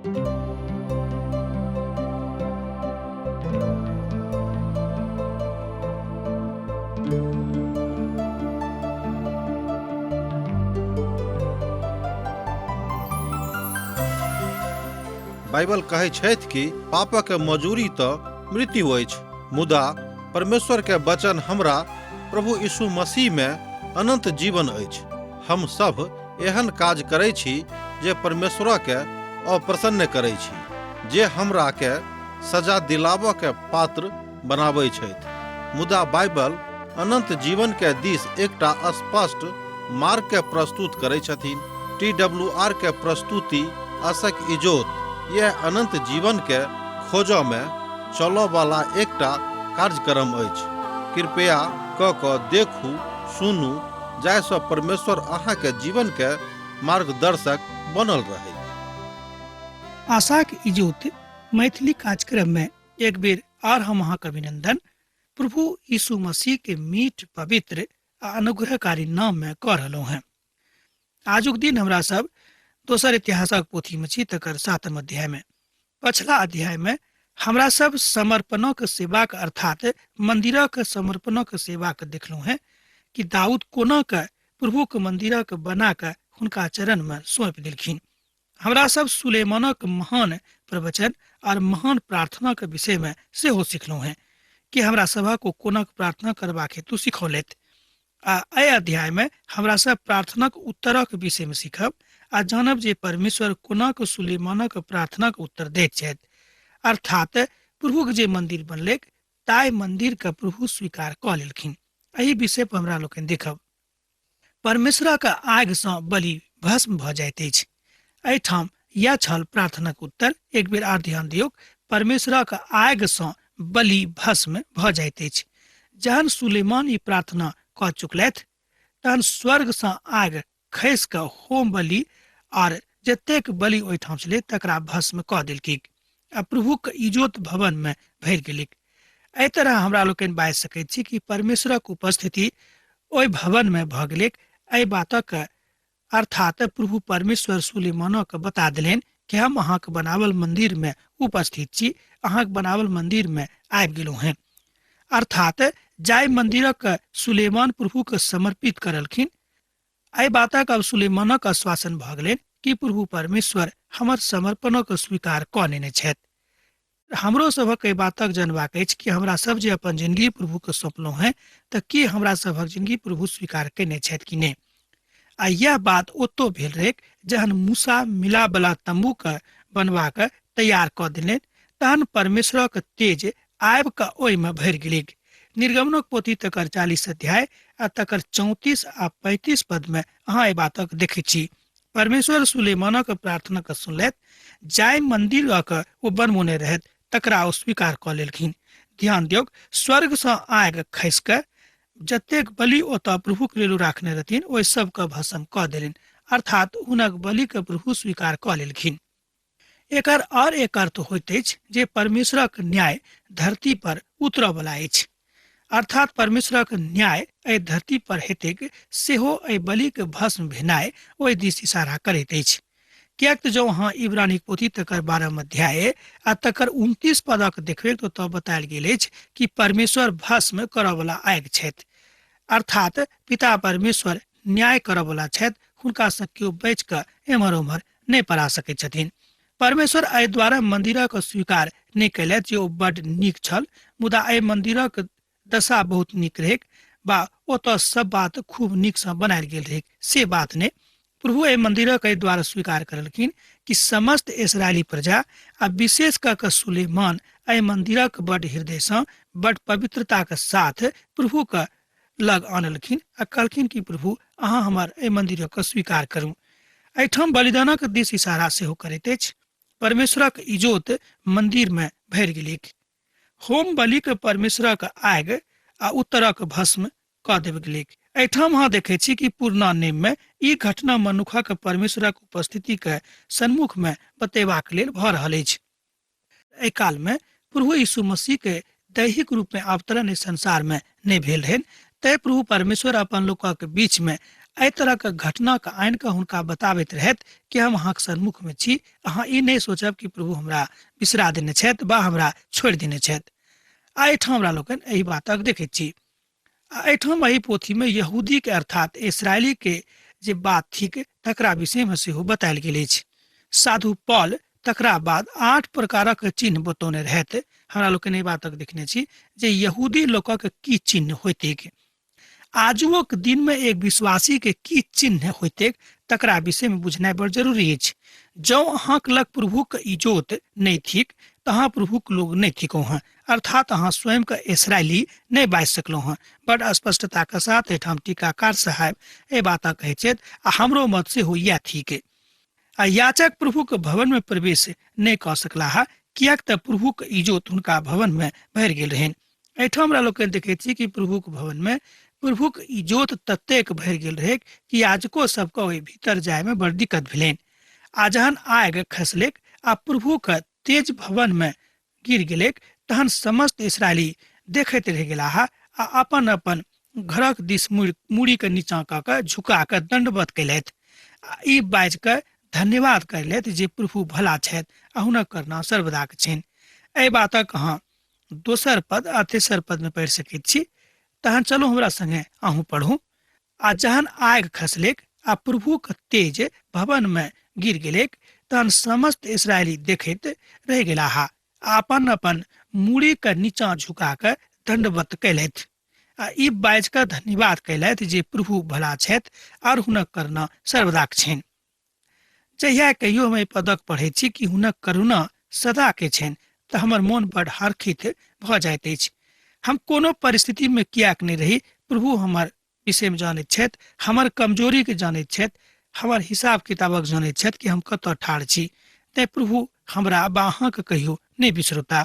Bible कहै छथि कि पापक मजूरी तऽ मृत्यु अछि, मुदा परमेश्वर के वचन हमरा प्रभु यीशु मसीह में अनंत जीवन अछि। हम सब एहन काज करै छी जे परमेश्वर के अप्रसन्न करै छी, जे हमरा के सजा दिलाबऽ के पात्र बनाबै छथि। मुदा बाइबल अनंत जीवन के दिस एकटा स्पष्ट मार्ग के प्रस्तुत करै छथिन। टी डब्ल्यू आर के प्रस्तुति आशक इजोत यह अनंत जीवन के खोजऽ में चलऽ वाला एकटा कार्यक्रम अछि। कृपया क कऽ देखू, सुनू, जाहिसँ परमेश्वर अहाँके जीवन के मार्गदर्शक बनल रहै। आशाक इजोत मैथिली कार्यक्रम में एक बेर आर हम अहाँके अभिनंदन प्रभु यीशु मसीह के मीठ पवित्र आ अनुग्रहकारी नाम में कऽ रहलहुँ हैं। आजुक दिन हमरा सब दोसर इतिहासक पोथी में छी तकर सातम अध्याय में। पछला अध्याय में हमरा सब समर्पणक सेवाक अर्थात मंदिरक समर्पणक सेवाक देखलहुँ हैं कि दाऊद कोना के प्रभुक मंदिरक बना के हुनका चरण में सौंपि देलखिन। हमरा सब सुलेमानक महान प्रवचन और महान प्रार्थना के विषय में सेहो सिखलहुँ हैं कि हमरा सभक ओ कोना प्रार्थना करबाक हेतु सिखौलथि। आ एहि अध्याय में हमरा सब प्रार्थनाक उत्तरक विषय में सीखब आ जानब जे परमेश्वर कोना के सुलेमानक प्रार्थनाक उत्तर दैत छथि। अर्थात प्रभुक जे मंदिर बनलैक ताहि मंदिर के प्रभु स्वीकार कऽ लेलखिन। एहि विषय पर हमरा लोकनि देखब। परमेश्वरक आगि सँ बलि भस्म भऽ जाइत अछि। एहिठाम यैह छल प्रार्थनाक उत्तर। एक बेर आर ध्यान दियौक, परमेश्वरक आगि सँ बलि भस्म भऽ जाइत अछि। जहन सुलेमान ई प्रार्थना कऽ चुकलथि तहन स्वर्ग सँ आगि खसि कऽ होम बलि आर जतेक बलि ओहिठाम छलै तकरा भस्म कऽ देलकै आ प्रभुक इजोत भवन मे भरि गेलैक। एहि तरह हमरा लोकनि बाजि सकैत छी कि परमेश्वरक उपस्थिति ओहि भवन मे भऽ गेलैक। एहि बातक अर्थात प्रभु परमेश्वर सुलेमानक बता देलनि कि हम अहाँक बनावल मंदिर में उपस्थित छी, अहाँक बनावल मंदिर में आबि गेलहुँ हैं। अर्थात जाहि मंदिरक सुलेमान प्रभु के समर्पित करलखिन, एहि बातक अब सुलेमानक आश्वासन भऽ गेलनि कि प्रभु परमेश्वर हमर समर्पणक स्वीकार कऽ नेने छथि। हमरो सभक एहि बातक जनबाक अछि कि हमरा सब जे अपन जिंदगी प्रभु के सौंपलहुँ हैं तऽ की हमरा सभक जिंदगी प्रभु स्वीकार केने छथि कि नहि। आ यह बात ओतो भेल रहैक जहन मूसा मिलापवला तम्बू के बनवा के तैयार कऽ देलनि तहन परमेश्वरक तेज आबि कऽ ओहिमे भरि गेलैक। निर्गमनक पोथी तकर 40 अध्याय आ तकर 34 आ 35 पद में अहाँ एहि बातक देखैत छी। परमेश्वर सुलेमानक प्रार्थना के सुनलथि, जाहि मंदिरक ओ बनबौने रहथि तकरा ओ स्वीकार कऽ लेलखिन। ध्यान दियौक, स्वर्ग सँ आगि खसि कऽ जतेक बलि ओतऽ प्रभुक लेल राखने रहथिन ओहि सबके भस्म कऽ देलनि, अर्थात हुनक बलि के प्रभु स्वीकार कऽ लेलखिन। एकर और एक अर्थ होइत अछि जे परमेश्वरक न्याय धरती पर उतरऽ बला अछि, अर्थात परमेश्वरक न्याय एहि धरती पर हेतैक सेहो एहि बलिक भस्म भेनाइ ओहि दिस इशारा करैत अछि। किएक तऽ जँ अहाँ इब्रानीक पोथी तकर 12 अध्याय आ तकर 29 पदक देखबै तऽ ओतऽ बतायल गेल अछि कि परमेश्वर भस्म करऽवला आगि छथि, अर्थात पिता परमेश्वर न्याय करऽवला छथि, हुनकासँ केओ बचि कऽ एम्हर ओम्हर नहि पड़ा सकैत छथिन। परमेश्वर एहि द्वारा मंदिरक स्वीकार नहि कयलथि जे ओ बड नीक छल, मुदा एहि मंदिरक दशा बहुत नीक रहैक बा ओतऽ सब बात खूब नीकसँ बनायल गेल रहैक, से बात नहि। प्रभु एहि मंदिरक एहि द्वारा स्वीकार करलखिन कि समस्त इसराइली प्रजा आ विशेष कऽ कऽ सुलेमान एहि मंदिरक बड हृदयसँ बड पवित्रताक साथ प्रभुक लग आनलखिन आ कहलखिन कि प्रभु अहाँ हमर एहि मंदिरक स्वीकार करू। एहिठाम बलिदानक दिस इशारा सेहो करैत अछि। परमेश्वरक इजोत मंदिर में भरि गेलैक। होम बलिक परमेश्वरक आगि आ उत्तरक भस्म कऽ देल गेलैक। एहिठाम अहाँ देखै छी कि पुरना नियम में ई घटना मनुखक परमेश्वरक उपस्थिति के सन्मुख में बतेबाक लेल भऽ रहल अछि। एहि काल में प्रभु यीशु मसीह के दैहिक रूप में अवतरण इस संसार में नहीं भेल रहनि, तै प्रभु परमेश्वर अपन लोकक बीच में एहि तरहक घटनाके आनि कऽ हुनका बताबैत रहथि कि हम अहाँके सन्मुखमे छी, अहाँ ई नहि सोचब कि प्रभु हमरा बिसरा देने छथि वा हमरा छोड़ि देने छथि। आ एहिठाम हमरा लोकनि एहि बातक देखैत छी। आ एहिठाम एहि पोथीमे यहूदीके अर्थात इसराइलीके जे बात थिक तकरा विषयमे सेहो बतायल गेल अछि। साधु पॉल तकरा बाद 8 प्रकारक चिन्ह बतौने रहथि। हमरा लोकनि एहि बातक देखने छी जे यहूदी लोकक की चिन्ह होइतैक, आजुओक दिनमे एक विश्वासी के की चिन्ह होइतैक तकरा विषयमे बुझनाइ बड़ जरूरी अछि। जँ अहाँक लग प्रभुक इजोत नहि थिक तऽ अहाँ प्रभुक लोग नहि थिकहुँ हँ, अर्थात अहाँ स्वयं के इसराइली नहि बाजि सकलहुँ हँ। बड़ स्पष्टता के साथ एहिठाम टीकाकार साहेब एहि बातक कहैत छथि आ हमरो मत सेहो इएह थिक। आ याचक प्रभुक भवन में प्रवेश नहि कऽ सकलाह, किएक तऽ प्रभुक इजोत हुनका भवन में भरि गेल रहनि। एहिठाम हमरा लोकनि देखैत छी कि प्रभुक भवन में प्रभुक इजोत ततेक भरि गेल रहै कि याजको सबके ओहि भीतर जाय में बड़ दिक्कत भेलनि। आ जहन आगि खसलैक आ प्रभुक तेज भवन में गिर गेलैक तहन समस्त इसराइली देखैत रहि गेलाह आ अपन अपन घरक दिस मुड़ी के नीचा कऽ कऽ झुका कऽ दंडवत कयलथि आ ई बाजि कऽ धन्यवाद कयलथि जे प्रभु भला छथि आ हुनक करुणा सर्वदाक छनि। एहि बातक अहाँ दोसर पद आ तेसर पद में पढ़ि सकैत छी। तहन चलू हमरा संगे अहूँ पढ़ू। आ जहन आगि खसलैक आ प्रभुक तेज भवन में गिर गेलैक तहन समस्त इसराइली देखैत रहि गेलाह आ अपन अपन मूड़ी के नीचा झुका कऽ दंडवत कयलथि आ ई बाजि कऽ धन्यवाद कयलथि जे प्रभु भला छथि और हुनक करुणा सर्वदाक छनि। जहिया कहियो हम एहि पदक पढ़ै छी कि हुनक करुणा सदा के छनि तऽ हमर मोन बड़ हर्षित भऽ जाइत अछि। हम कोनो परिस्थिति में किएक नहि रही, प्रभु हमर विषय में जानैत छथि, हमर कमजोरी के जानैत छथि, हमर हिसाब किताबक जानैत छथि कि हम कतऽ ठाढ़ छी। तैं प्रभु हमरा वा अहाँके कहियो नहि बिसरता।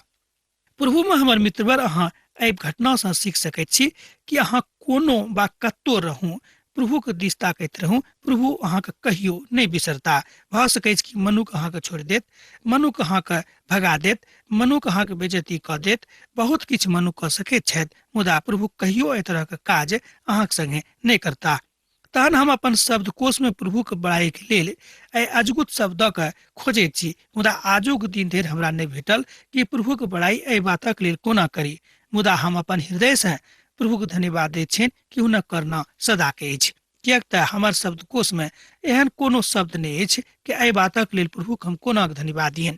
प्रभु में हमर मित्रवर, अहाँ एहि घटना सँ सीख सकैत छी कि अहाँ कोनो वा कतौ रहू, प्रभु के दिस ताकैत रहू, प्रभु अहाँके कहियो नहि बिसरता। भऽ सकैछ कि मनुख अहाँके छोड़ि देत, मनुख अहाँके भगा देत, मनुख अहाँके बेइज्जती कऽ देत, बहुत किछु मनुख कऽ सकैत छथि, मुदा प्रभु कहियो एहि तरहक काज अहाँके संगे नहि करता। तहन हम अपन शब्दकोश में प्रभुक बड़ाईके लेल एहि अजगुत शब्दक खोजैत छी, मुदा आजुक दिन धरि हमरा नहि भेटल कि प्रभुक बड़ाई एहि बातक लेल कोना करी। मुदा हम अपन हृदय से प्रभुक धन्यवाद दैत छियनि कि हुनक करुणा सदा के अछि, किएक तऽ हमर शब्दकोश में एहन कोनो शब्द नहि अछि कि एहि बातक लेल प्रभुक हम कोना धन्यवाद दियनि।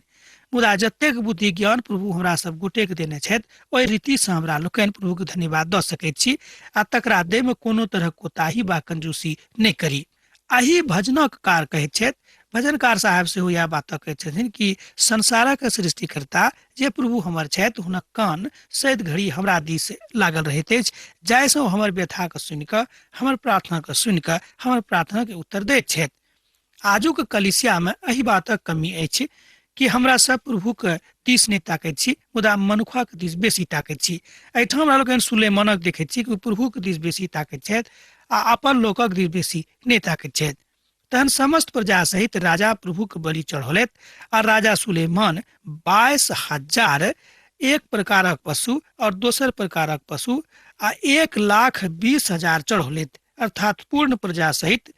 मुदा जतेक बुद्धि ज्ञान प्रभु हमरा सब गोटेक देने छथि ओहि रीतिसँ हमरा लोकनि प्रभुक धन्यवाद दऽ सकैत छी आ तकरा दैमे कोनो तरहक कोताही वा कंजूसी नहि करी। एहि भजनक कार कहैत छथि, भजनकार साहेब सेहो इएह बात कहैत छथिन कि संसारक सृष्टिकर्ता जे प्रभु हमर छथि हुनक कान सैद घड़ी हमरा दिस लागल रहैत अछि, जाहिसँ ओ हमर व्यथाके सुनिकऽ, हमर प्रार्थनाके सुनिकऽ हमर प्रार्थनाके उत्तर दैत छथि। आजुक कलिसियामे एहि बातक कमी अछि कि हमरा सब प्रभुक दिस नहि ताकैत छी, मुदा मनुखक दिस बेसी ताकैत छी। एहिठाम हमरा लोकनि सुलेमानक देखैत छी कि ओ प्रभुक दिस बेसी ताकैत छथि आ अपन लोकक दिस बेसी नहि ताकैत छथि। तहन समस्त प्रजा सहित राजा प्रभुक बलि चढ़ौलथि आ राजा सुलेमान 22,000 एक प्रकारक पशु और दोसर प्रकारक पशु आ 1,20,000 चढ़ौलथि, अर्थात पूर्ण प्रजा सहित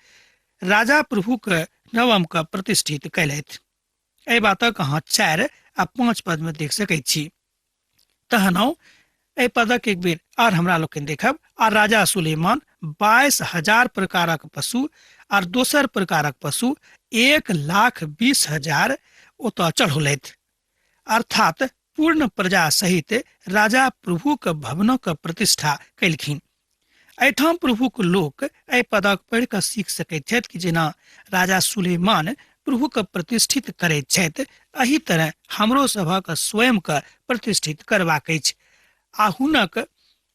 राजा प्रभुक नवम के प्रतिष्ठित कयलथि। एहि बातक अहाँ 4 आ 5 पद में देख सकैत छी। तहन एहि पदक एक बेर आर हमरा लोकनि देखब। आ राजा सुलेमान 22,000 प्रकारक पशु आर दोसर प्रकारक पशु 1,20,000 ओतऽ चढ़ौलथि, अर्थात पूर्ण प्रजा सहित राजा प्रभुक भवनक प्रतिष्ठा कयलखिन। एहिठाम प्रभुक लोक एहि पदक पढ़ि कऽ सीख सकैत छथि कि जेना राजा सुलेमान प्रभुक प्रतिष्ठित करैत छथि, एहि तरह हमरो सभक स्वयं के प्रतिष्ठित करबाक अछि। आ हुनक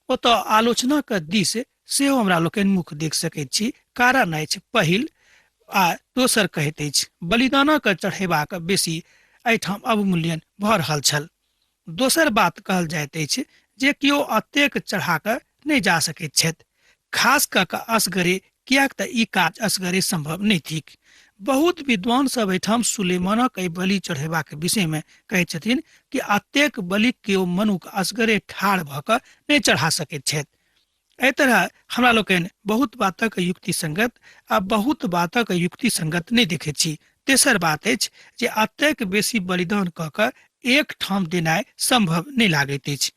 ओतऽ आलोचनाक दिस सेहो हमरा लोकनि मुख देख सकैत छी। कारण अछि पहिल आ दोसर कहैत अछि बलिदानक चढ़ेबाक बेसी एहिठाम अवमूल्यन भऽ रहल छल। दोसर बात कहल जाइत अछि जे केओ अतेक चढ़ा कऽ नहि जा सकैत छथि, खास कऽ कऽ असगरे, किएक तऽ ई काज असगरे संभव नहि थिक। बहुत विद्वान सब एहिठाम सुलेमानक एहि बलि चढ़ेबाक विषय में कहैत छथिन कि अतेक बलि केओ मनुख असगरे ठाढ़ भऽ कऽ नहि चढ़ा सकैत छथि। एहि तरह हमरा लोकनि बहुत बातक युक्ति संगत आ बहुत बातक युक्ति संगत नहि देखैत छी। तेसर बात अछि जे एतेक बेसी बलिदान कऽ कऽ एक ठाम देनाइ संभव नहि लागैत अछि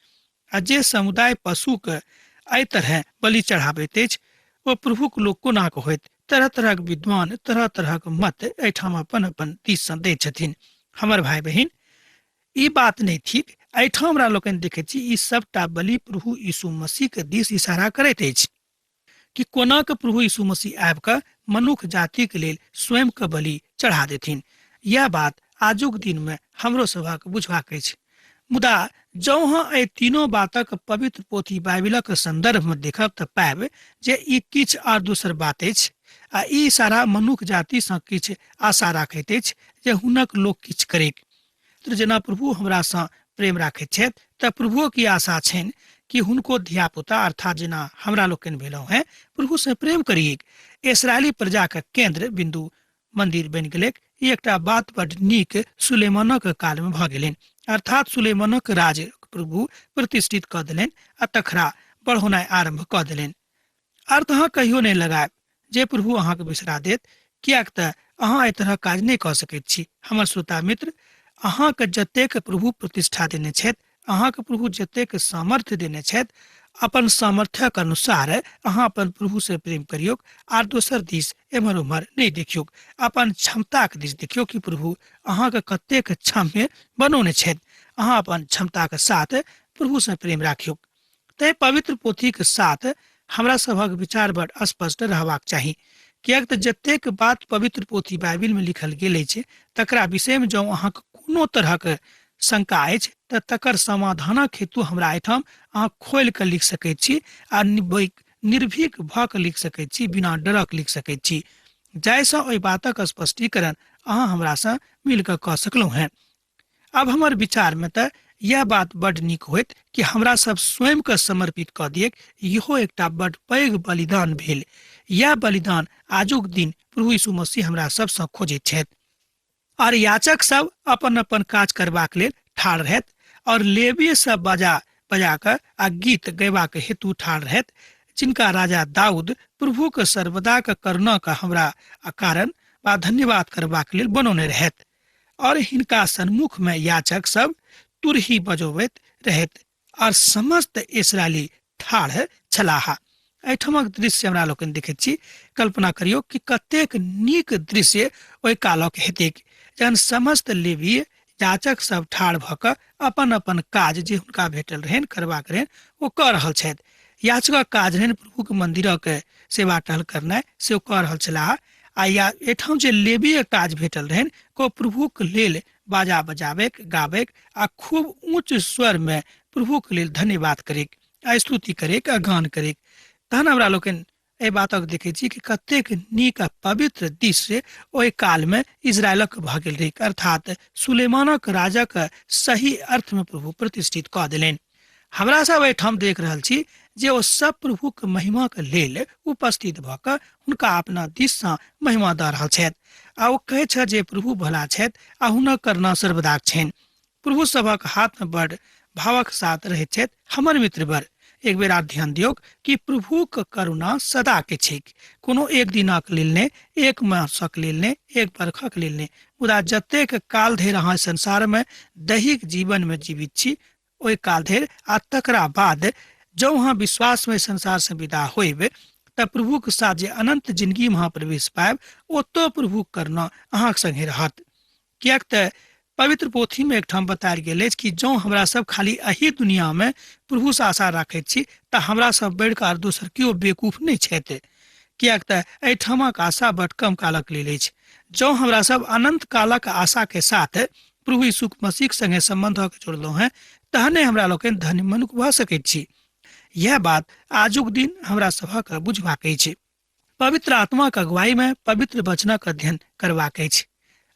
आ जे समुदाय पशुक एहि तरह बलि चढ़ाबैत अछि ओ प्रभुक लोक कोना कऽ होयत। तरह तरहक विद्वान तरह तरहक मत एहिठाम अपन अपन दिससँ दैत छथिन। हमर भाय बहिन, ई बात नहि थिक। एहिठाम हमरा लोकनि देखैत छी ई सबटा बलि प्रभु यीशु मसीह के दिस इशारा करैत अछि कि कोना के प्रभु यीशु मसीह आबि कऽ मनुख जातिक लेल स्वयं के बलि चढ़ा देथिन। यह बात आजुक दिन में हमरो सभक बुझबाक अछि। मुदा जौं अहाँ एहि तीनों बातक पवित्र पोथी बाइबिलक संदर्भ में देखब तऽ पायब जे ई किछु आर दोसर बात अछि आ ई इशारा मनुख जाति सँ किछु आशा राखैत अछि जे हुनक लोक किछु करैक। तऽ जेना प्रभु हमरासँ प्रेम राखैत छथि तऽ प्रभुओ की आशा छनि कि हुनको धियापुता अर्थात जेना हमरा लोकनि भेलहुँ हेँ प्रभुसँ प्रेम करिऐक। इसराइली प्रजाक केन्द्र बिन्दु मंदिर बनि गेलैक। ई एकटा बात बड नीक सुलेमानक कालमे भऽ गेलनि, अर्थात सुलेमानक राज प्रभु प्रतिष्ठित कऽ देलनि आ तखरा बढ़ौनाइ आरम्भ कऽ देलनि। अर्थ अहाँ कहियो नहि लगायब जे प्रभु अहाँके बिसरा देत, किएक तऽ अहाँ एहि तरहक काज नहि कऽ सकैत छी। हमर श्रोता मित्र, अहाँके जतेक प्रभु प्रतिष्ठा देने छथि, अहाँके प्रभु जतेक सामर्थ्य देने छथि, अपन सामर्थ्यक अनुसार अहाँ अपन प्रभु से प्रेम करियौक आर दोसर दिस एम्हर ओम्हर नहि देखियौक। अपन क्षमताक दिस देखियौ कि प्रभु अहाँके कतेक क्षम्य बनौने छथि। अहाँ अपन क्षमताक साथ प्रभु से प्रेम राखियौक। तैं पवित्र पोथीक साथ हमरा सभक विचार बड़ स्पष्ट रहबाक चाही, किएक तऽ जतेक बात पवित्र पोथी बाइबिल में लिखल गेल अछि तकरा विषय में जँ अहाँके कोनो तरहक शंका अछि तऽ तकर समाधानक हेतु हमरा एहिठाम अहाँ खोलि कऽ लिख सकैत छी आ निर्भीक भऽ कऽ लिख सकैत छी, बिना डरक लिख सकैत छी, जाहिसँ ओहि बातक स्पष्टीकरण अहाँ हमरासँ मिल कऽ कऽ सकलहुँ हेँ। आब हमर विचार में तऽ यह बात बड नीक होइत कि हमरा सब स्वयं के समर्पित कऽ दिएक। इहो एकटा बड पैघ बलिदान भेल। यह बलिदान आजुक दिन प्रभु यीशु मसीह हमरा सबसँ खोजैत छथि। और याचक सब अपन अपन काज करबाक लेल ठाढ़ रहैत और लेवीय सब बजा बजा कऽ आ गीत गयबाक हेतु ठाढ़ रहैत, जिनका राजा दाऊद प्रभु के सर्वदा के करुणा के हमरा कारण वा धन्यवाद करबाक लेल बनौने रहैत। और हिनका सन्मुख में याचक सब तुरही बजबैत रहैत और समस्त इसराइली ठाढ़ छलाह। एहिठामक दृश्य हमरा लोकनि देखैत छी। कल्पना करियौ कि कतेक नीक दृश्य ओहि कालक हेतैक जहन समस्त लेवीय याचक सब ठाढ़ भऽ कऽ अपन अपन काज जे हुनका भेटल रहनि करबाक रहनि ओ कऽ रहल छथि। याचकक काज रहनि प्रभुक मंदिरक सेवा टहल करनाइ, से ओ कऽ रहल छलाह। आ या एहिठाम जे लेवीय काज भेटल रहनि को प्रभुक लेल बाजा बजाबैक, गाबैक आ खूब ऊँच स्वर में प्रभुक लेल धन्यवाद करैक आ स्तुति करैक आ गान करैक। तहन हमरा लोकनि एहि बातक देखै छी कि कतेक नीक आ पवित्र दृश्य ओहि काल में इजरायलक भऽ गेल रहै, अर्थात सुलेमानक राजाक सही अर्थ में प्रभु प्रतिष्ठित कऽ देलनि। हमरा सब एहिठाम देख रहल छी जे ओ सब प्रभुक महिमाक लेल उपस्थित भऽ कऽ हुनका अपना दिससँ महिमा दऽ रहल छथि आ ओ कहै छथि जे प्रभु भला छथि आ हुनक करुणा सर्वदाक छनि। प्रभु सभक हाथ में बड़ भावक साथ रहैत छथि। हमर मित्रवर, एक बेर आर ध्यान दियौक कि प्रभुक करुणा सदा के छैक, कोनो एक दिनक लेल नहि, एक मासक लेल नहि, एक बरखक लेल नहि, मुदा जतेक काल धरि अहाँ संसार में दैहिक जीवन में जीवित छी ओहि काल धरि आ तकरा बाद जँ अहाँ विश्वास में संसार से विदा होइब तऽ प्रभुक साथ जे अनंत जिंदगी में अहाँ प्रवेश पायब ओतऽ प्रभुक करुणा अहाँक संगे रहत। किएक तऽ पवित्र पोथी में एकठाम बतायल गेल अछि कि जँ हमरा सब खाली एही दुनिया में प्रभु से आशा राखैत छी तऽ हमरा सब बढ़ि कऽ आर दोसर केओ बेवकूफ नहि छथि, किएक तऽ एहिठामक आशा बड कम कालक लेल अछि। जँ हमरा सब अनंत कालक आशा के साथ प्रभु यीशु मसीह संगे संबंध के जोड़लहुँ हेँ तहने हमरा लोकनि धन्य मनुख भऽ सकैत छी। यह बात आजुक दिन हमरा सभक बुझबाक अछि। पवित्र आत्माक अगुवाई में पवित्र वचनक अध्ययन करबाक अछि।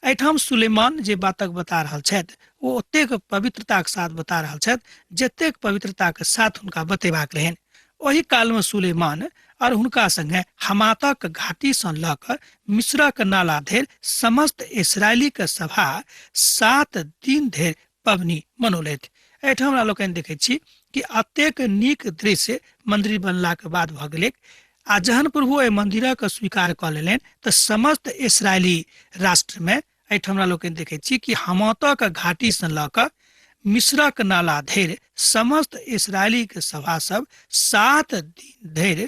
एहिठाम सुलेमान जे बातक बता रहल छथि ओ ओतेक पवित्रताक साथ बता रहल छथि जतेक पवित्रताक साथ हुनका बतेबाक रहनि। ओहि काल में सुलेमान और हुनका संगे हमातक घाटी सँ लऽ कऽ मिस्रक नाला धरि समस्त इसराइलीक सभा 7 दिन धरि पबनी मनौलथि। एहिठाम हमरा लोकनि देखैत छी कि अतेक नीक दृश्य मंदिर बनलाके बाद भऽ गेलै। आ जहन प्रभु एहि मंदिरक स्वीकार कऽ लेलनि तऽ समस्त इसराइली राष्ट्रमे एहिठाम हमरा लोकनि देखै छी कि हमातक घाटीसँ लऽ कऽ मिस्रक नाला धरि समस्त इसराइलीके सभा सब 7 दिन धरि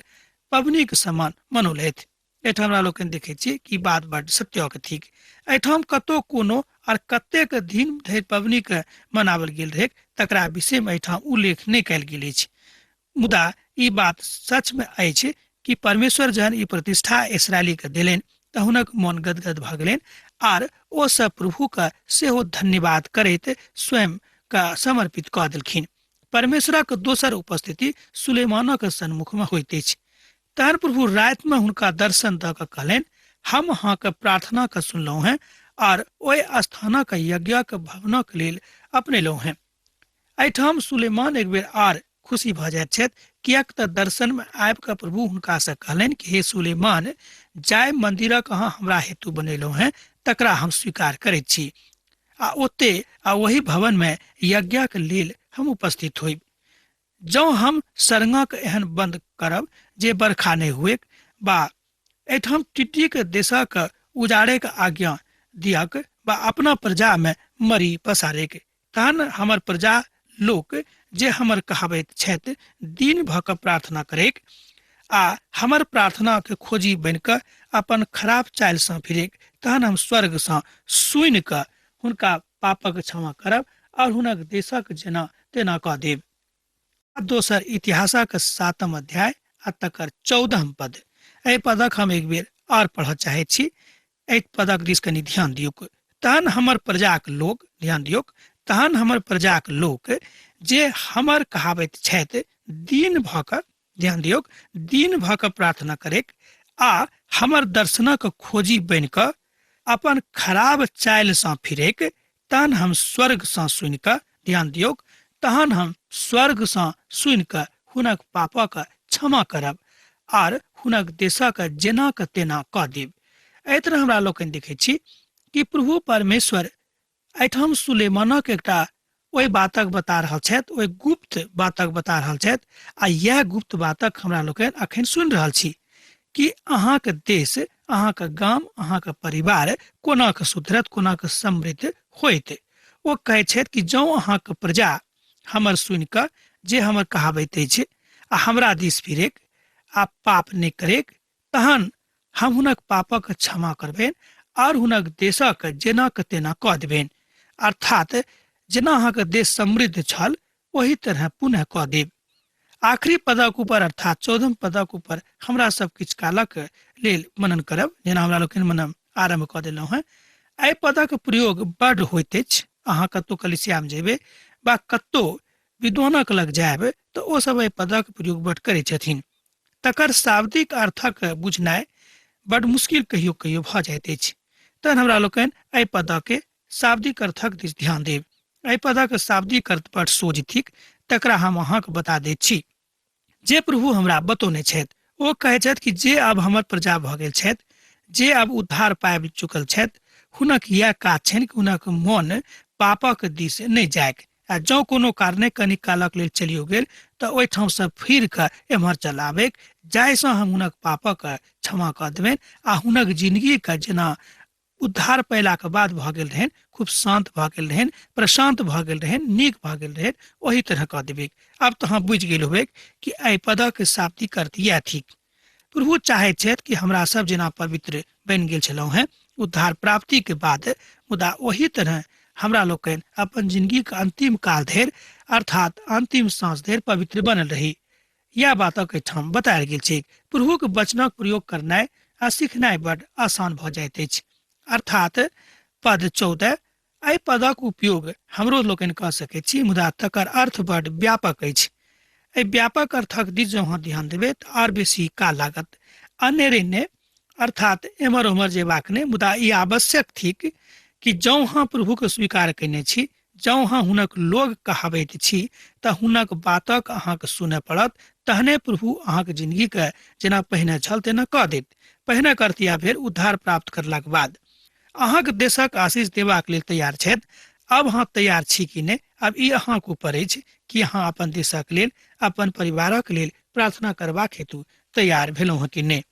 पबनीके समान मनौलथि। एहिठाम हमरा लोकनि देखै छी कि बात बड सत्यक थिक। एहिठाम कतौ कोनो आर कतेक दिन धरि पबनीके मनावल गेल रहै तकरा विषयमे एहिठाम उल्लेख नहि कयल गेल अछि। मुदा ई बात सचमे अछि कि परमेश्वर जहन ई प्रतिष्ठा इसराइलीके देलनि तऽ हुनक मन गदगद भऽ गेलनि आर ओ सब प्रभुके सेहो धन्यवाद करैत स्वयं के समर्पित कऽ देलखिन। परमेश्वरक दोसर उपस्थिति सुलेमानक सन्मुखमे होइत अछि। तहन प्रभु रातिमे हुनका दर्शन दऽ कऽ कहलनि, हम अहाँके प्रार्थनाके सुनलहुँ हेँ आर ओहि स्थानक यज्ञक भवनक लेल अपनेलहुँ हेँ। एहिठाम सुलेमान एक बेर आर खुशी भऽ जाइत छथि, किएक तऽ दर्शनमे आबि कऽ प्रभु हुनकासँ कहलनि कि हे सुलेमान, जाहि मंदिरक अहाँ हमरा हेतु बनेलहुँ हेँ तकरा हम स्वीकार करैत छी आ ओते आ ओहि भवनमे यज्ञक लेल हम उपस्थित होइब। जँ हम सरंगक एहन बंद करब जे बरखा नहि हुएक बा एहिठाम टिड्डीक देशक उजाड़ेक आज्ञा दियक बा अपना प्रजामे मरी पसारेक, तहन हमर प्रजा लोक जे हमर कहाबैत छथि दीन भऽ कऽ प्रार्थना करैक आ हमर प्रार्थनाके खोजी बनि कऽ अपन खराब चालिसँ फिरेक, तहन हम स्वर्गसँ सुनि कऽ हुनका पापक क्षमा करब और हुनक देशक जेना तेना कऽ देब। दोसर इतिहासक 7 अध्याय आ तकर 14 पद। एहि पदक हम एक बेर और पढ़ऽ चाहैत छी। एहि पदक दिस कनि ध्यान दियौक। तहन हमर प्रजाक लोक, ध्यान दियौक, तहन हमर प्रजाक लोक जे हमर कहाबैत छथि दीन भऽ कऽ, ध्यान दियौक, दीन भऽ कऽ प्रार्थना करैक आ हमर दर्शनक खोजी बनि कऽ अपन खराब चालिसँ फिरैक, तहन हम स्वर्गसँ सुनि कऽ, ध्यान दियौक, तहन हम स्वर्गसँ सुनि कऽ हुनक पापक क्षमा करब आर हुनक देशक जेनाक तेना कऽ देब। एहि तरह हमरा लोकनि देखै छी कि प्रभु परमेश्वर एहिठाम सुलेमानक एकटा ओहि बातक बता रहल छथि, ओहि गुप्त बातक बता रहल छथि आ इएह गुप्त बातक हमरा लोकनि अखन सुनि रहल छी कि अहाँके देश, अहाँके गाम, अहाँके परिवार कोना कऽ सुधरत, कोना कऽ समृद्ध होइत। ओ कहै छथि कि जँ अहाँके प्रजा हमर सुनि कऽ जे हमर कहाबैत अछि आ हमरा दिस फिरेक आ पाप नहि करेक, तहन हम हुनक पापक क्षमा करबनि और हुनक देशक जेनाक तेना कऽ देबनि, अर्थात जेना अहाँके देश समृद्ध छल ओही तरह पुनः कऽ देब। आखिरी पदक ऊपर अर्थात 14 पदक ऊपर हमरा सब किछु कालक लेल मनन करब, जेना हमरा लोकनि मनन आरम्भ कऽ देलहुँ हेँ। एहि पदक प्रयोग बड्ड होइत अछि। अहाँ कतहु कलिसियामे जेबै वा कतहु विद्वानक लग जायब तऽ ओ सब एहि पदक प्रयोग बड्ड करै छथिन। तकर शाब्दिक अर्थक बुझनाइ बड्ड मुश्किल कहियो कहियो भऽ जाइत अछि। तहन हमरा लोकनि एहि पदके शाब्दिक अर्थक दिस ध्यान देब। एहि पदक शाब्दिक अर्थ बड्ड सोझ थिक, तकरा हम अहाँके बता दैत छी जे प्रभु हमरा बतौने छथि। ओ कहै छथि कि जे आब हमर प्रजा भऽ गेल छथि, जे आब उद्धार पाबि चुकल छथि, हुनक इएह काज छनि कि हुनक मन पापक दिस नहि जायक आ जँ कोनो कारणे कनि कालक लेल चलियो गेल तऽ ओहिठामसँ फिर कऽ एम्हर चल आबैक, जाहिसँ हम हुनक पापक क्षमा कऽ देबनि आ हुनक जिंदगीके जेना उद्धार पयलाके बाद भऽ गेल रहनि, खूब शान्त भऽ गेल रहनि, प्रशान्त भऽ गेल रहनि, नीक भऽ गेल रहनि, ओही तरह कऽ देबै। आब तऽ अहाँ बुझि गेल होबै कि एहि पदक शाब्दिक अर्थ इएह थिक। प्रभु चाहैत छथि कि हमरा सब जेना पवित्र बनि गेल छलहुँ हेँ उद्धार प्राप्तिके बाद, मुदा ओही तरह हमरा लोकनि अपन जिंदगीके अंतिम काल धरि अर्थात अंतिम साँस धरि पवित्र बनल रही। यह बातक एहिठाम बतायल गेल छै। प्रभुक वचनक प्रयोग करनाइ आ सिखनाइ बड आसान भऽ जाइत अछि। अर्थात पद 14, एहि पदक उपयोग हमरो लोकनि कऽ सकैत छी, मुदा तकर अर्थ बड व्यापक अछि। एहि व्यापक अर्थक दिस जँ अहाँ ध्यान देबै तऽ आर बेसी काल लागत। अनेरे ने, अर्थात एम्हर ओम्हर जेबाक नहि, मुदा ई आवश्यक थिक कि जँ अहाँ प्रभुके स्वीकार कयने छी, जँ अहाँ हुनक लोग कहाबैत छी तऽ हुनक बातक अहाँके सुनय पड़त, तहने प्रभु अहाँके जिंदगीके जेना पहिने छल तेना कऽ देत। पहिने करतिया भेल उद्धार प्राप्त करलाक बाद अहाँके देशक आशीष देबाक लेल तैयार छथि आब अहाँ तैयार छी कि नहि, आब ई अहाँके ऊपर अछि कि अहाँ अपन देशक लेल, अपन परिवारक लेल प्रार्थना करबाक हेतु तैयार भेलहुँ हँ कि नहि।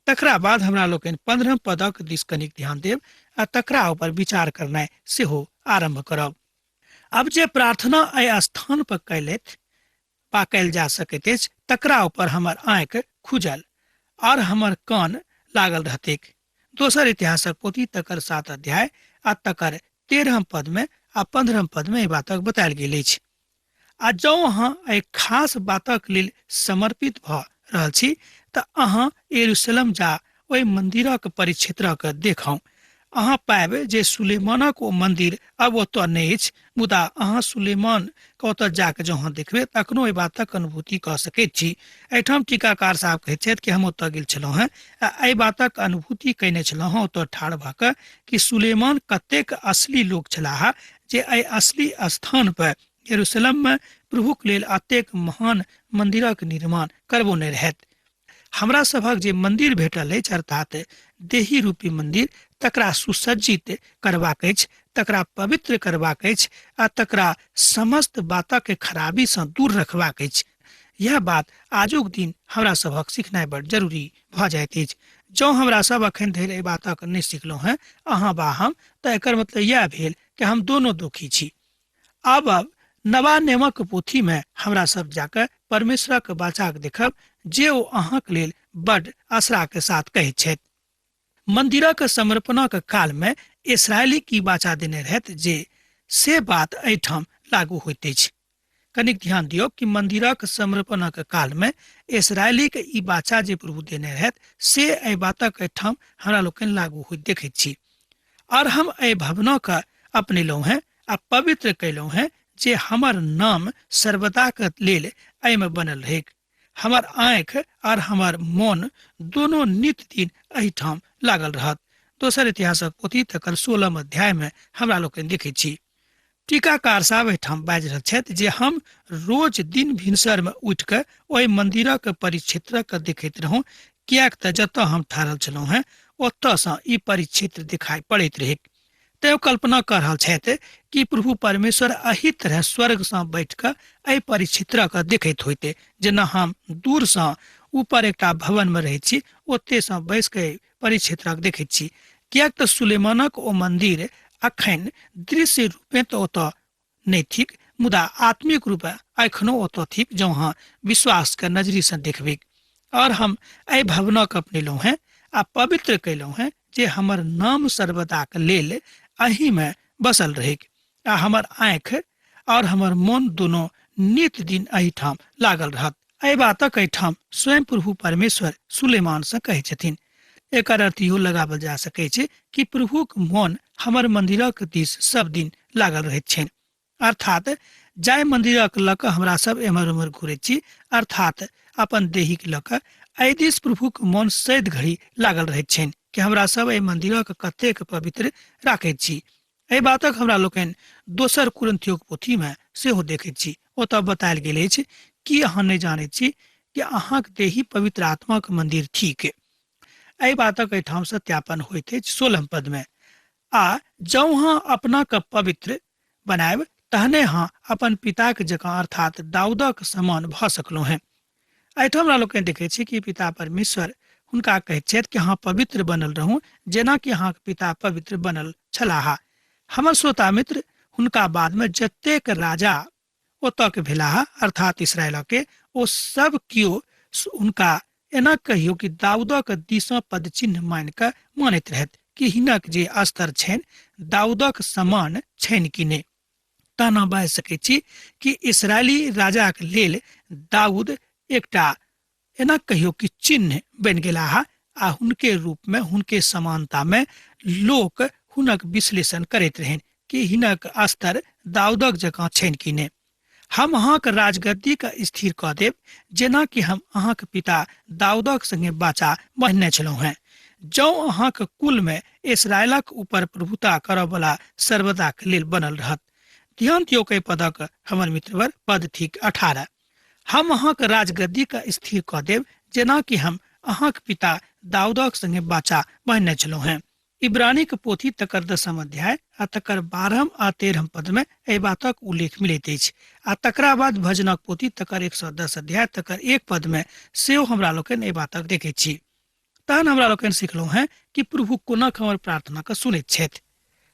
तकरा बाद हमरा लोकनि 15 पदक दिस कनिक ध्यान देब आ तकरा ऊपर विचार करनाइ सेहो आरम्भ करब। आब जे प्रार्थना एहि स्थान पर कयलथि वा कयल जा सकैत अछि तकरा ऊपर हमर आँखि खुजल और हमर कान लागल रहतैक। दोसर इतिहासक पोथी तकर 7 अध्याय आ तकर 13 पद में आ 15 पद में एहि बातक बतायल गेल अछि। आ जँ अहाँ एहि खास बातक लेल समर्पित भऽ रहल छी तऽ अहाँ यरूशलेम जा ओहि मंदिरक परिक्षेत्रक देखौ। अहाँ पायब जे सुलेमानक ओ मंदिर आब ओतऽ नहि अछि, मुदा अहाँ सुलेमान के ओतऽ जाके जँ अहाँ देखबै तखनो एहि बातक अनुभूति कऽ सकैत छी। एहिठाम टीकाकार साहब कहैत छथि कि हम ओतऽ गेल छलहुँ हेँ आ एहि बातक अनुभूति कयने छलहुँ हेँ ओतऽ ठाढ़ भऽ कऽ कि सुलेमान कतेक असली लोक छलाह जे एहि असली स्थान पर यरूशलेम में प्रभुक लेल अतेक महान मंदिरक निर्माण करबो नहि रहैत। हमरा सभक जे मंदिर भेटल अछि अर्थात देही रूपी मंदिर, तकरा सुसज्जित करबाक अछि, तकरा पवित्र करबाक अछि आ तकरा समस्त बातक खराबी सँ दूर रखबाक अछि। यह बात आजुक दिन हमरा सभक सिखनाइ बड़ जरूरी भऽ जाइत अछि। जँ हमरा सब अखन धरि एहि बातक नहि सिखलहुँ हेँ अहाँ वा हम, तऽ एकर मतलब यह भेल कि हम दोनों दुखी छी। आब नवा नेमक पोथी में हमरा सब जाके परमेश्वरक वाचाक देखब जे ओ अहाँक लेल बड आसरा के साथ कहैत छथि। मंदिरक समर्पणक काल में इसराइली की वाचा देने रहत जे से बात एहिठाम लागू होइत अछि। कनिक ध्यान दियौ कि मंदिरक समर्पणक काल में इसराइली के ई वाचा जे प्रभु देने रहत से एहि बातक एहिठाम हमरा लोकनि लागू होइत देखैत छी। और हम एहि भवनक अपनेलहुँ हेँ आ पवित्र कयलहुँ हेँ जे हमर नाम सर्वदाक लेल एहिमे बनल रहैक। हमर आँखि और हमर मोन दोनों नित दिन एहिठाम लागल रहत। दोसर इतिहासक पोथी तकर 16 अध्याय में हमरा लोकनि देखैत छी। टीकाकार साहब एहिठाम बाजि रहल छथि जे हम रोज दिन भिनसर में उठि कऽ ओहि मंदिरक परिक्षेत्रक देखैत रहूं, किएक तऽ जतऽ हम ठहरल छलहुँ हेँ ओतऽसँ ई परिक्षेत्र दिखाई पड़ैत रहैक। तैं कल्पना कऽ रहल छथि कि प्रभु परमेश्वर एहि तरह स्वर्गसँ बैठ कऽ एहि परिक्षेत्रक देखैत होइते, जेना हम दूरसँ ऊपर एकटा भवनमे रहैत छी ओतेसँ बैस कऽ परिक्षेत्रक देखैत छी। किएक तऽ सुलेमानक ओ मंदिर अखन दृश्य रूपे तऽ ओतऽ नहि थिक, मुदा आत्मिक रूपे एखनो ओतऽ थिक जँ अहाँ विश्वासके नजरीसँ देखबैक। और हम एहि भवनक अपनेलहुँ हेँ आ पवित्र कयलहुँ हेँ जे हमर नाम सर्वदाक लेल एहिमे बसल रहैक आ हमर आँखि और हमर मन दोनों नित दिन एहिठाम लागल रहत। एहि बातक एहिठाम स्वयं प्रभु परमेश्वर सुलेमानसँ कहै छथिन। एकर अर्थ इहो लगावल जा सकै छै कि प्रभुक मन हमर मंदिरक दिस सब दिन लागल रहैत छनि। अर्थात जाहि मंदिरक लऽ कऽ हमरा सब एम्हर उम्हर घुरैत छी, अर्थात अपन देहीक लऽ कऽ, एहि दिस प्रभुक मन सैद घड़ी लागल रहैत छनि कि हमरा सब एहि मंदिरक कतेक पवित्र राखैत छी। एहि बातक हमरा लोकनि दोसर कुरिन्थियोक पोथीमे सेहो देखैत छी। ओतऽ बतायल गेल अछि कि अहाँ नहि जानैत छी कि अहाँक देही पवित्र आत्माक मंदिर थिक। एहि बातक एहिठाम सत्यापन होइत अछि 16 पदमे, आ जँ अहाँ अपनाके पवित्र बनायब तहने अहाँ अपन पिताक जकाँ अर्थात दाऊदक समान भऽ सकलहुँ हेँ। एहिठाम हमरा लोकनि देखै छी कि पिता परमेश्वर हुनका कहैत छथि कि अहाँ पवित्र बनल रहू जेना कि अहाँक पिता पवित्र बनल छलाह। हमर श्रोता मित्र, हुनका बादमे जतेक राजा ओतऽ के भेलाह अर्थात इसराइल के, ओ सब कियो हुनका एना कहियो कि दाऊदक दिसँ पदचिन्ह मानि कऽ मानैत रहथि कि हिनक जे स्तर छनि दाऊदक समान छनि कि नहि। ताना बाजि सकै छी कि इसराइली राजाक लेल दाऊद एकटा एना कहियो कि चिन्ह बनि गेलाह आ हुनके रूप में हुनके समानता में लोक हुनक विश्लेषण करैत रहनि कि हिनक स्तर दाऊदक जकाँ छनि कि नहि। हम अहाँक राजगद्दीके स्थिर कऽ देब जेना कि हम अहाँक पिता दाऊदक संगे बाचा बन्हने छलहुँ हेँ। जँ अहाँक कुलमे इसराइलक ऊपर प्रभुता करऽवला सर्वदाक लेल बनल रहत। ध्यान दियौ एहि पदक हमर मित्रवर, पद थिक 18। हम अहाँक राजगद्दीके स्थिर कऽ देब जेना कि हम अहाँक पिता दाऊदक संगे बाचा बन्हने छलहुँ हेँ। इब्रानीक पोथी तकर दसम अध्याय आ तकर 12 आ 13 पद में एहि बातक उल्लेख मिलैत अछि आ तकरा बाद भजनक पोथी तकर 110 अध्याय तकर 1 पद में सेहो हमरा लोकनि एहि बातक देखैत छी। तहन हमरा लोकनि सिखलहुँ हेँ कि प्रभु कोना हमर प्रार्थना के सुनैत छथि।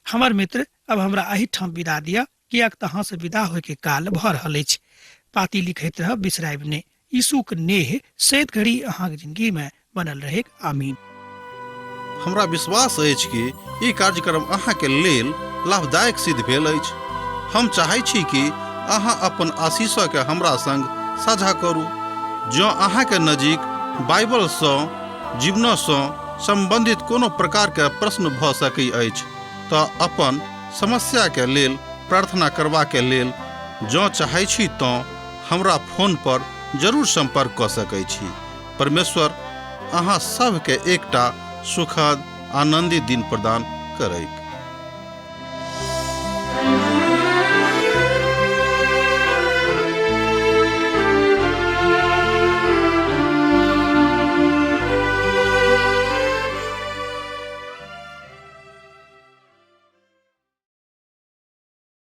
हमर मित्र, अब हमरा एहिठाम विदा दिअ, किएक तऽ अहाँसँ विदा होइके काल भऽ रहल अछि। पाती लिखैत रहब, बिसरायब नहि। यीशुक नेह सैत घड़ी अहाँक जिंदगी में बनल रहेक। आमीन। हमरा विश्वास अछि कि ई कार्यक्रम अहाँके लेल लाभदायक सिद्ध भेल अछि। हम चाहै छी कि अहाँ अपन आशीषके हमरा संग साझा करू। जँ अहाँके नजीक बाइबलसँ जीवनसँ सम्बन्धित कोनो प्रकारके प्रश्न भऽ सकै अछि तऽ अपन समस्याके लेल प्रार्थना करबाके लेल जँ चाहै छी तँ हमरा फोन पर जरूर सम्पर्क कऽ सकै छी। परमेश्वर अहाँ सभके एकटा सुखद आनन्दित दिन प्रदान करैत।